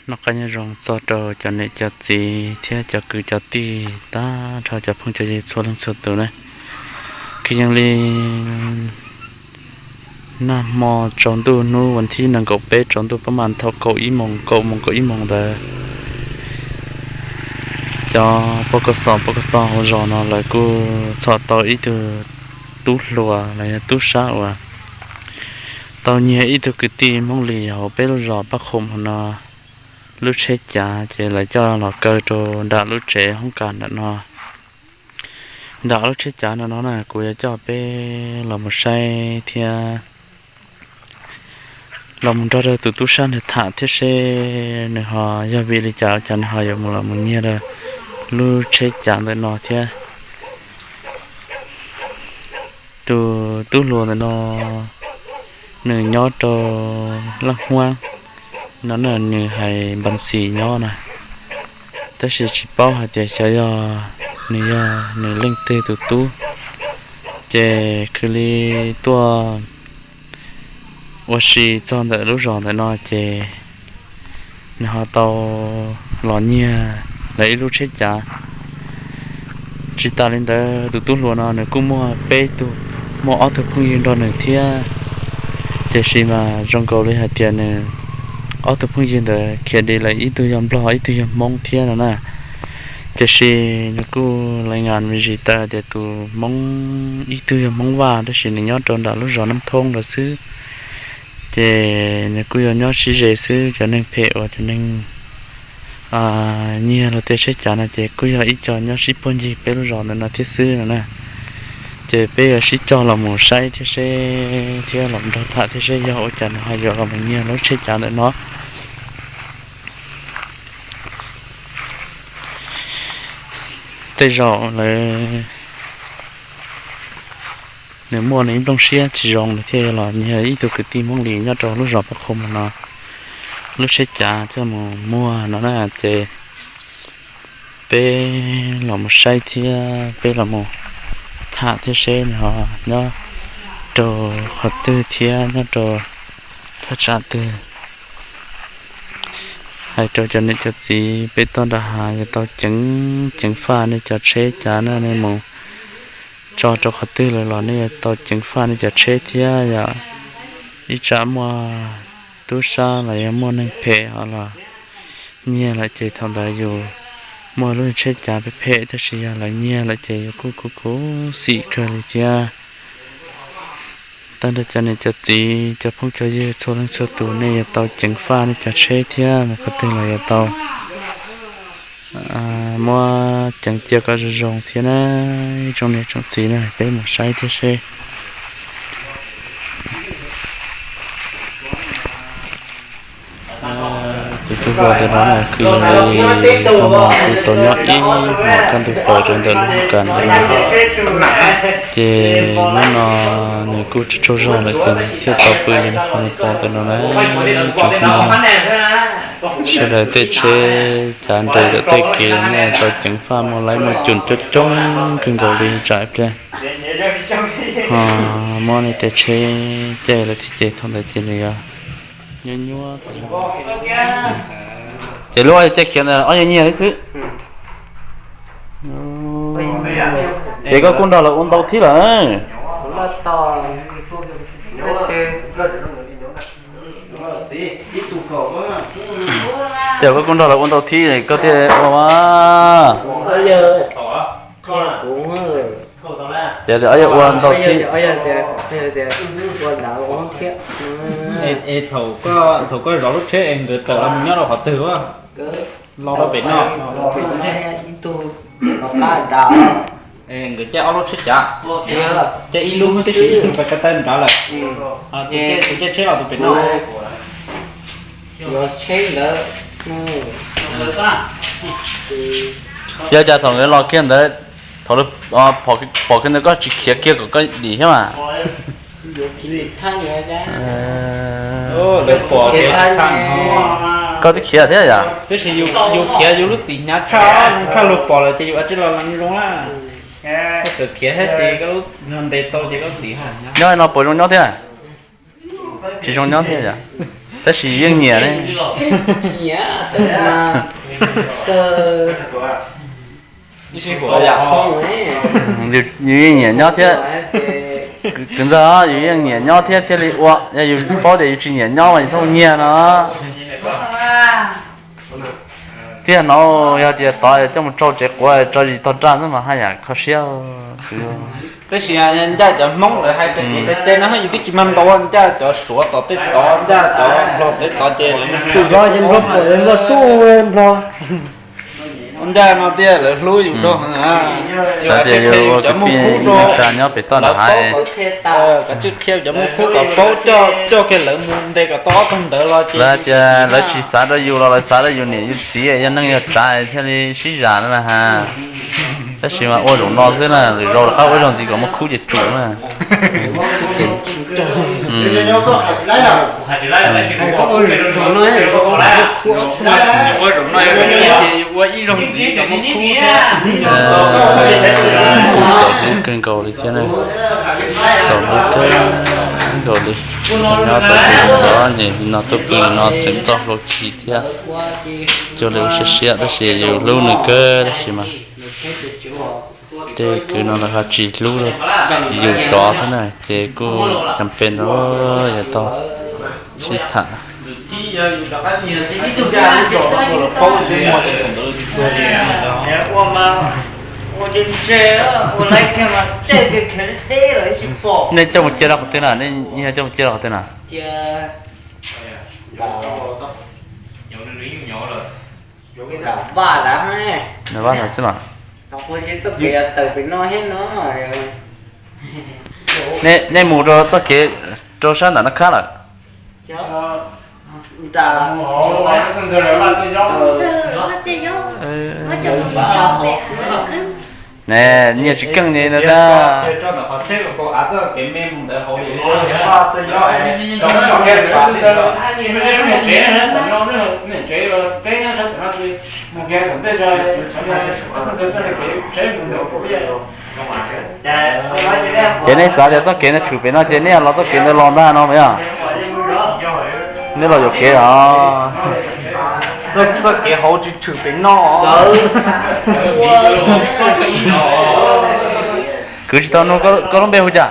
Noj qab nyob zoo txog rau cov niam cov txiv thiab cov kwv cov tij tag nrho cov phooj cov ywg txhua leej txhua tus na. Kwv yees li nag hmo tsaus ntuj hnub vas thib nees nkaum peb tsaus ntuj pab mas thaum kaum ib moos kaum moos kaum ib moos ntawd, cov poj kos xos poj kos xos hauv zos no lawv kuj txhom tau ib tug tub hluas los yog tub sab uas tau nyiag ib tug kwv tij Hmoob Lis hauv peb lub zos Paj Qhoom hauv no lub tsheb cav, ces lawv coj los kaw rau nram lub tsev hoob kas ntawm no. Nram lub tsheb cav ntawm no na kuv yuav coj peb los mus saib thiab los mus nrog rau tus tub sab ntawd tham thiab seb nws ho yog vim li cas ua cas nws ho yuav mus los mus nyiag rau lub tsheb cav ntawm no thiab. Tus tub hluas ntawm no nws nyob rau Laj Huab no na, nws hais Npas Xis nyob na, tab sis tsis paub hais tias xyov yog nws yog nws leej twg tus tub. Ces khwv li tuaj ua si txog ntawm lub zos ntawm no ces nws ho tau los nyiag lawv ib lub tsheb cav. Tsis tas li ntawd tus tub hluas no nws kuj muaj peb tug, muaj ob tug phooj ywg nrog nws thiab, tiam sis mas zoo nkaus li hais tias nws ob tug phooj ywg ntawd khiav dim lawm, ib tug yog Nplog ib tug yog Hmoob thiab no na. Tiam sis nws kuj lais ngas me ntsis tawm hais tias tus Hmoob, ib tug yog Hmoob Vaj tab sis nws nyob rau nram lub zos Nab Thoob ntawd xwb. Ces nws kuj yog nyob sib ze xwb, cov neeg phem uas cov neeg nyiag luag tej tsheb cav no ces kuj yog ib co nyob sib puag ncig peb lub zos ntawm no thiab xwb no na. Ces peb yuav sib cog los mus saib thiab seb thiab los nrog tham thiab seb yog ua cas nws ho yuav los mus nyiag lub tsheb cav ntawm no. Tej zaum lawv, nws muaj nws ib nplooj siab tsis zoo nws thiaj yuav los nyiag ib tug kwv tij Hmoob Lis nyob rau lub zos Paj Qhoom no lub tsheb cav coj mus muag no na. Ces peb los mus saib thiab peb los mus tham thiab seb nws ho nyob rau qhov twg thiab nyob rau thaj tsam twg. Hais rau cov niam cov txiv peb toj nram hav yuav tau ceev, ceev faj nej cov tsheb cav na, nej mus tso rau qhov twg lawm los nej yuav tau ceev faj nej cov tsheb thiab yom. Ib tsam muaj tub sab los yog muaj neeg phem ho los nyiag lawm ces thaum ntawd yus muaj lub tsheb cav phem phem, tab sis yog lawv nyiag lawm ces yus kuj khuv khuv xim kawg li thiab. Tag nrho cov niam cov txiv cov phooj cov ywg txhua leej txhua tus nej yuav tau ceev faj nej cov tsheb thiab mus qhov twg los yuav tau muab ceev cia kom zoo zoo thiab na. Tsoom niam tsoom txiv na, peb mus saib thiab seb. Tus tub hluas ntawm no na, kwv yees li tau nyob ib hmos kaj ntug plaws rau ntawm lub kas ntawm no, ces hnub no nws kuj tsaug tsaug zog lawm ces thiaj tau pw li qhov nws pom ntawm no na. Tsoom phooj ywg, sawv daws tej tsheb cav nres ntawm tej kev nej tau ceev faj muaj laib muaj cum coob coob kawg nkaus li tsam ib pliag ho muab nej tej tsheb caij lawm thiab ces thaum ntawd ces nws yuav nyuaj nyuaj. Ces lub caij khiav ntawd ob nyuag nyiag li xwb. Ces koj kuj nrog lawv ua ntau thib lawm. Ces koj kuj nrog lawv ua ntau thib koj thiaj ua mas. Ces ob yawg ua ntau thib. Thaum koj zov lub tsheb es nkawd tawm los nyob rau qhov twg a? Los rau pem no. Nkawd caij ob lub tsheb cav, caij ib lub tab sis ib tug pais ko taw nrad lawm. Tus caij tsheb los tus pem no. Yog cas thaum nkawd los kiag ntawd, thaum pom kiag ntawd koj tsis khiav kiag kom koj dim thiab mas? Koj twb khiav thiab yom? Tab sis yus khiav yus lub txim hnyav tshaj, zoo tshaj luag pom lawm ces yus ua tsis los zoo na. Koj txawm khiav thiab ces koj lub ntev tau ces koj txim hnyav. Nyob no puas zoo nyob thiab? Tsis zoo nyob thiab yom? Tab sis yeej nyiam ne. Yus yeej nyiam nyob thiab. Kwv ntxawg, yus yeej nyiam nyob thiab thiaj li ua, yog yus paub tias yus tsis nyiam nyob mas yus txhob nyiag no. Thiab no yog tias tod coj mus rau tsev quav tso zis tog raj xwb mas haj yam kho siab. Tab sis ncaj cov Hmoob lawv hais tias ces no yus twb tsis mag ntaus, ncaj cov Suav tom tej tod, ncaj cov Nplog tej tod ces lawv tsum, Nplog pom Nplog tsum, Nplog ncaj no tiag lawv hlub yus rau. Xav tias yus ua kwv tij neej tsa nyob pem toj nram hav, koj tswj qhia cov muaj khub kom paub coj kiag lawv mus ntes kom tau ob tog ntawd los ces lawv hais tias lawv tsis xav rau yus los lawv xav rau yus niam yus txiv yog neej yog tsav thiaj li sib zam na has. Tab sis mas ua zaum no xwb na, lwm zaus rov qab ua ib zaug ntxiv kom muaj khub ces tsum na. Txaus hlub kawg nkaus li thiab na, txaus hlub kawg nkaus li. Nyob tau tus txom nyem li no tuaj pw no tseem txoj hlua khi thiab. Cuag li ua siab siab tab sis yus hlub nws kawg tab sis mas tej kwv no lawv ho tsis hlub yus cov thiab na ces kuj cam pes no yuav tau sib tham. Nej coj mus cia rau qhov twg na, nej coj mus cia rau qhov twg na? Nws vaj no xwb mas. Nej mus rau txoj kev rau sab nram no khab lawm. Ne, nyiaj tsis keej li no ntag. Ces nej xav tias txoj kev no tshwm pem no ces nej los txoj kev ntawd los ntag no mas yog. Nej los yuam kev os. Txoj kev hauv tsis tshwm pem no. Kwv tsis tau nug koj lub npe hu cas?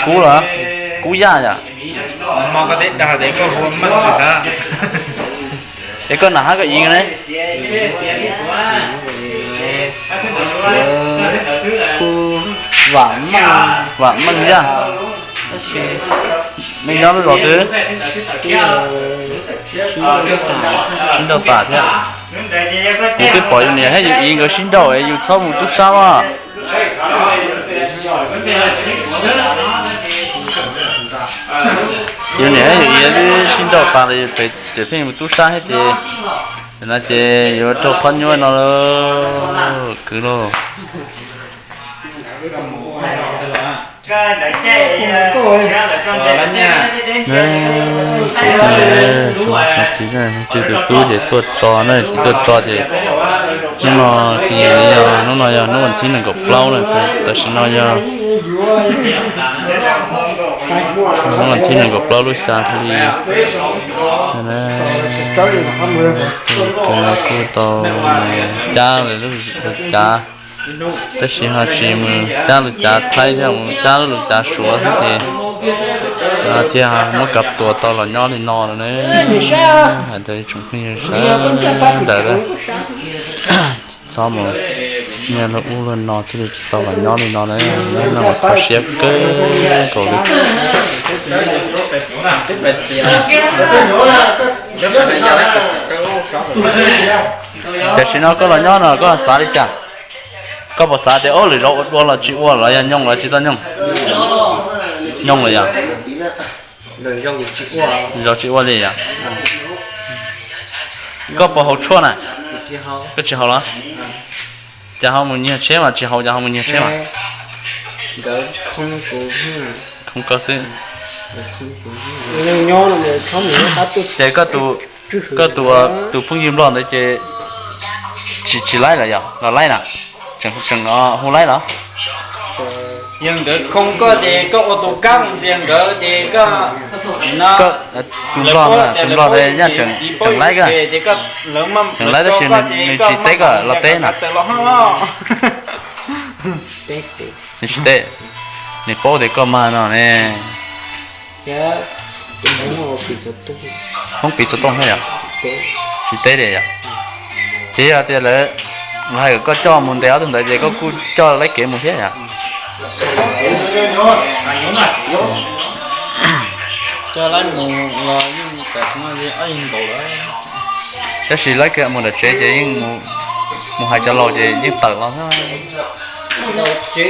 Kub los? Kub Yaj yom? Es koj nam hab koj iv ne? Vam Meej Yaj. Nej nyob lub zos twg? Sib nrauj tas thiab. Yus twb pom yus niam thiab yus iv nkawd sib nrauj es yus txhob mus tub sab mas. Yus niam thiab yus iv twb sib nrauj tas los yus pheej mus tub sab thiab ces, no ces yuav raug qhov nyuaj no kwv lauj. Tsoom txiv, tus tub ces tuaj tso na, tsis tuaj tso ces hnub no, hnub no yog hnub vas thib nees nkaum plaub na, tam sim no yog hnub vas thib nees nkaum plaub lub xya hli. Kuv no kuj tau cab lawv lub cav, tab sis ho tsis mus cab lub cav Thaib thiab, mus cab lub cav Suav xwb ces thiaj muab kav tuas tau los nyob li no lawm ne. Hais rau tsoom phooj ywg sawv daws, tsis txhob mus nyiag luag ub luag no thiaj li tsis tau los nyob li no na. Nyob no mas kho siab kawg nkaus li. Tam sim no koj los nyob no koj xav li cas? Koj puas xav tias ob lwm zaus ua dua los tsis ua los yog nyooj los tsis tau nyooj? Nyooj los yog? Zaus tsis ua li yom? Koj puas haus tshuaj na? Koj tsis haus los? Cas ho mus nyiag tsheb mas tsis haus, cas ho mus nyiag tsheb mas? Khoo koj xwb. Ces koj tus, koj tus, tus phooj ywg nplog ntawd ces tsis, tsis laib los yog los laib na? Tseem, tseem hu laib los? Yog nkawd khoo koj ces koj ua tus kab mus ntxias nkawd ces koj, no, tus nplog, tus nplog nyaj tseem laib koj, tseem laib tab sis nws tsis teb koj los teb na. Nws tsis teb, nws paub tias koj mag no ne. Hmoob piv xov tooj thiab yom? Tsis teb li yom? Ces yog tias lawv hais kom koj coj mus ntes ob tug ntawd ces koj kuj coj laib kev mus thiab yom? Tab sis laib kev mus nram tsev ces yeej mus hais cov laus ces yeej tawm los xwb.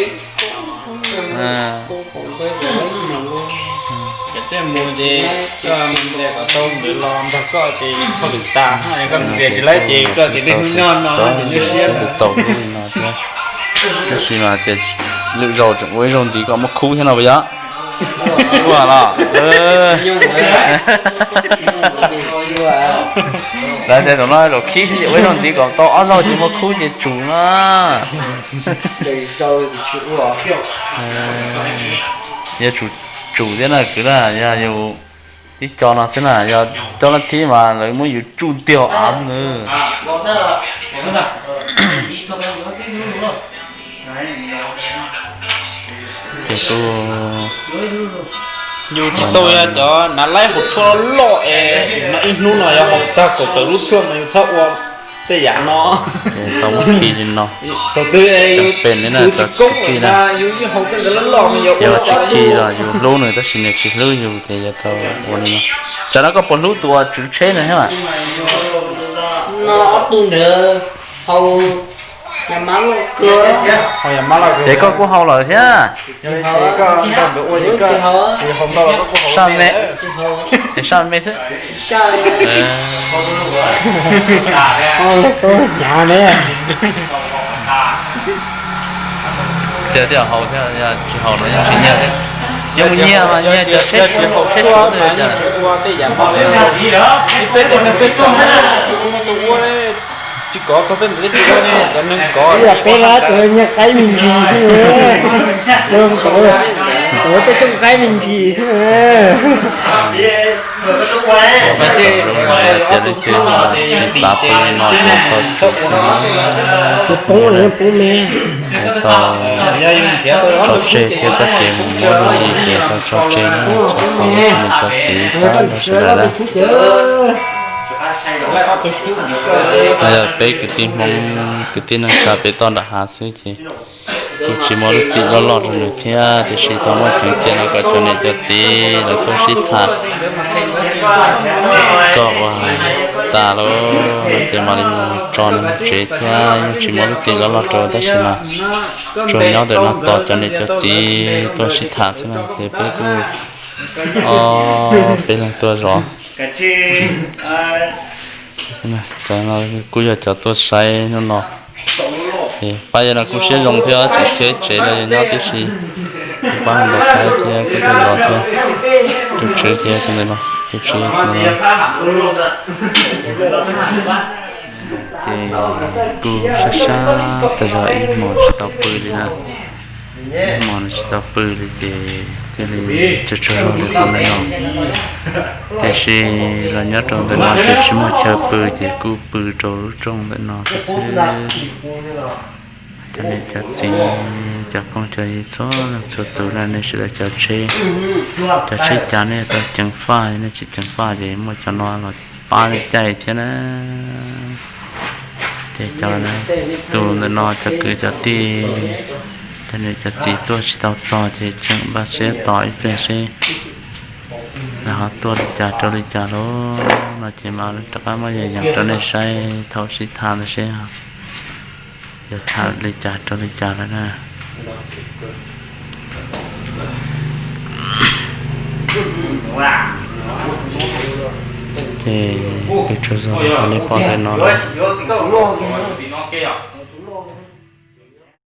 Ces mus ces koj mus ntes kom tau nkawd los nrog koj ces hauj lwm tas, koj ntxias tsis laib ces koj tias nej hnub nyoog no ces nyuaj siab txaus txaus li no thiab. Tab sis mas tias lwm zaus tseem ua ib zaug ntxiv kom muaj khub thiab no puas yog? Tsis ua los? Lawv tias zaum no zaum khib xwb ces ua ib zaug ntxiv kom tau ob zaug ces muaj khub ces tsum na. Yog tsum, tsum thiab na kwv na, yog yus tib co no xwb na, yog cov leej thib mas lawv muab yus tsuj tiag av xwb na. Ces kuj, yus tsis tau yog cov nav laib haus tshuaj loj es no ib hnub no yog haus tag kaum tawm lub tshuaj mas yus txhob ua tej yam no. Ces tau muab khi li no. Thaum twg yus tsis koob lawm na, yus yeej haus tej ntawd loj loj mas yog ua tsis khi los yus hlub nws tab sis nws tsis hlub yus ces yog tau ua li no. Tsam no koj puas hlub tus uas tswv tsheb ntawd thiab mas? No ob tug ntawd haus yam mab loj kawg. Ces koj kuj haus lawm thiab. Saj me, es saj me xwb. Tias thiaj haus thiab, tsis haus no yeej tsis nyiaj thiab. Yog mus nyiag mas nyiag cov tsheb, tsheb suav ntawd cas. Peb tej neeg peb xeem, tus ua, tus ua, tsis kov txog tej ntawd twb tsis ua ne, cov neeg kov. Ib yam peb lab tsuas nyiag qaib me ntsis xwb, tsuas tej cooj qaib me ntsis xwb. Tias leej twg tsis xav pw li no ces tau tsum, tau tso tseg thiab txoj kev mus muab li ces tau tso tseg na, tso xov rau cov niam cov txiv thiab rau sawv daws na. No yog peb kwv tij Hmoob kwv tij neej tsa pem toj nram hav xwb ces kuj tsis muaj lub txim loj loj rau nws thiab, tiam sis tau muaj ceev cia no kom cov niam cov txiv lawv tuaj sib tham kom ua tas lawm no ces mam li tso nws mus tsev thiab, yeej tsis muaj lub txim loj loj rau tab sis mas tsuas nyob ntawm no tos cov niam cov txiv tuaj sib tham xwb na ces peb kuj, o, peb leeg tuaj zov. Cov no kuj yog cov tuaj saib hnub no. Pab yawg no kuj siab zoo thiab tseem khiav tsev los yog nyob tib si. Tus pab npam qaib thiab kuj tuaj zov thiab. Tus tswv thiab tus ntawm no, tus tswv tus ntawm no. Ces kuj sab sab tas zog ib hmos tsis tau pw li na. Ib hmos no tsis tau pw li ces thiaj li tsaug tsaug zog li qhov ntawm no. Tiam sis los nyob rau ntawm no ces tsis muaj chaw pw ces kuj pw rau lub rooj ntawm no xwb. Cov niam cov txiv, cov phooj cov ywg txhua leej txhua tus na, nej sawv daws cov tsheb, cov tsheb cas nej tau ceev faj, nej tsis ceev faj ces muaj cov no los pab nej caij thiab na. Ces cov, tus ntawm no cov kwv cov tij, cov niam cov txiv tuaj tsis tau txog ces tseem npaj siab tos ib pliag seb lawv ho tuaj li cas rau li cas lawm no ces mam rov qab muab yees yees rau nej saib thaum sib tham ntawd seb yog tham li cas rau li cas lawm na. Ces peb tsaug zog li qhov nej pom ntawm no lawm.